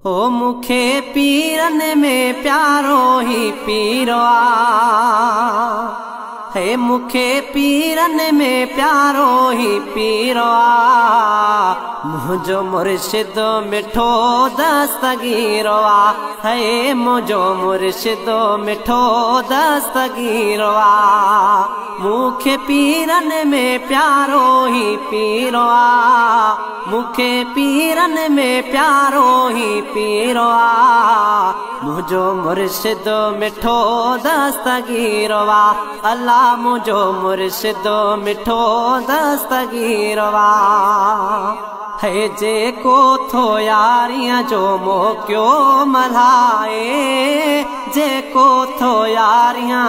ओ मुखे पीरन में प्यारो ही पीरो आ, हे मुखे पीरन में प्यारो ही पीरो आ। मुझो मुर्शिद मिठो दस्तगीरो आ, हे मुझो मुर्शिद मिठो दस्तगीरो आ। मुखे पीरन में प्यारो ही पीरो आ, मुखे पीरन में प्यारो ही पीरो आ। मुझो मुर्शिद मिठो दस्तगीरो आ, अल्लाह मुझो मुर्शिद मिठो दस्तगीरो आ। हे जेको थो यारियां जो मोकियो मल्हाए, जेको थो यारियां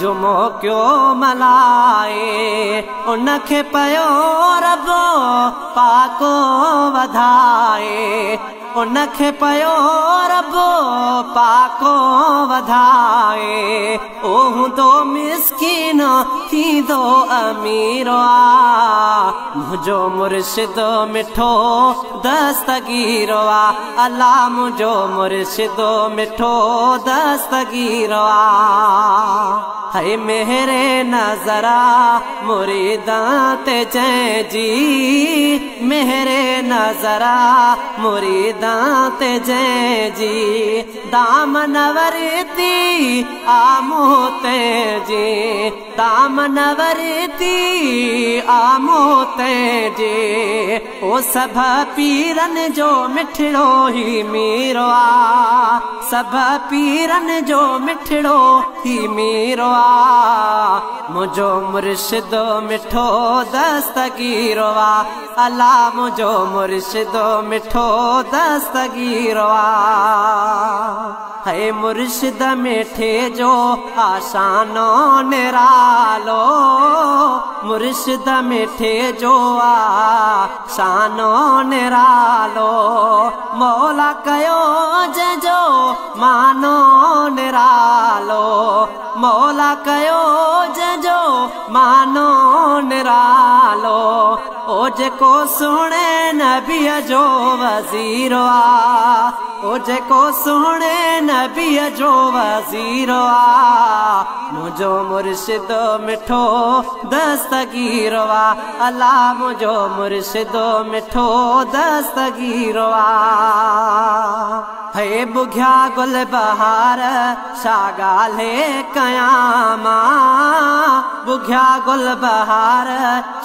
जो मोकियो मल्हाए, उनखे पयो रब पाको वधाए, उनखे पयो रब पाको वधाए। ओ हूंदो मिसकीन थींदो अमीर आ, मुंहिंजो मुर्शिद मिठो दस्तगीरो आ, अल्लाह मुंहिंजो मुर्शिद मिठो दस्तगीरो आ। हे मेरे नजरा मुरीदां ते जंहिं जी, मेरे नजरा मुरीदां ते जंहिं जी, दामन वरती आमो ते जी, दामन वरती आमो ते जी। ओ सभ पीरन जो मिठड़ो ही मीरो आ, सभ पीरन जो मिठड़ो ही मीरो आ। मुझो मुर्शिद मिठो दस्तगीरो आ, अल्लाह मुझो मुर्शिद मिठो दस्तगीरो आ। हे मुर्शिद मिठे जो आशानो निरालो, मुर्शिद मिठे जो आशानो निरालो, मौला कयो जंहिंजो मानो निरालो, मौला कयो जंहिंजो मानो निरालो। ओ जेको सुणे नबीअ जो वज़ीरो आ, ओ जेको सुणे नबीअ जो वज़ीरो आ। मुंहिंजो मुर्शिद मिठो दस्तगीरो आ, अल्लाह मुंहिंजो मुर्शिद मिठो दस्तगीरो आ। हे बुघिया गुल बहार छा ॻाल्हि कयां मां, बुघिया गुल बहार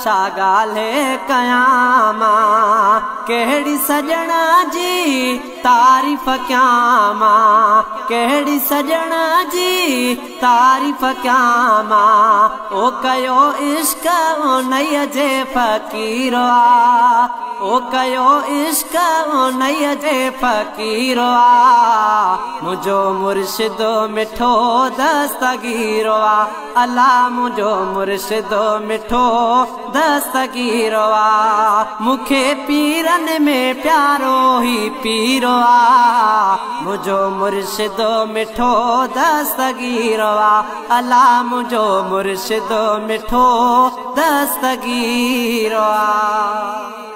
छा ॻाल्हि कयां मां, कहिड़ी सॼण जी तारीफ़ कयां मां, कहिड़ी सॼण जी तारीफ़ कयां मां। ओ कयो इश्क उन्हीअ जे फ़क़ीर आ, ओ कयो इश्क उन्हीअ जे फ़क़ीर आ। मुंहिंजो मुर्शिद मिठो दस्तगीरो आ, अल्लाह मुंहिंजो मुर्शिद मिठो दस्तगीरो आ। मुखे पीरन में प्यारो ही पीरो आ, मुंहिंजो मुर्शिद मिठो दस्तगीरो आ, अल्लाह मुंहिंजो मुर्शिद मिठो दस्तगीरो आ।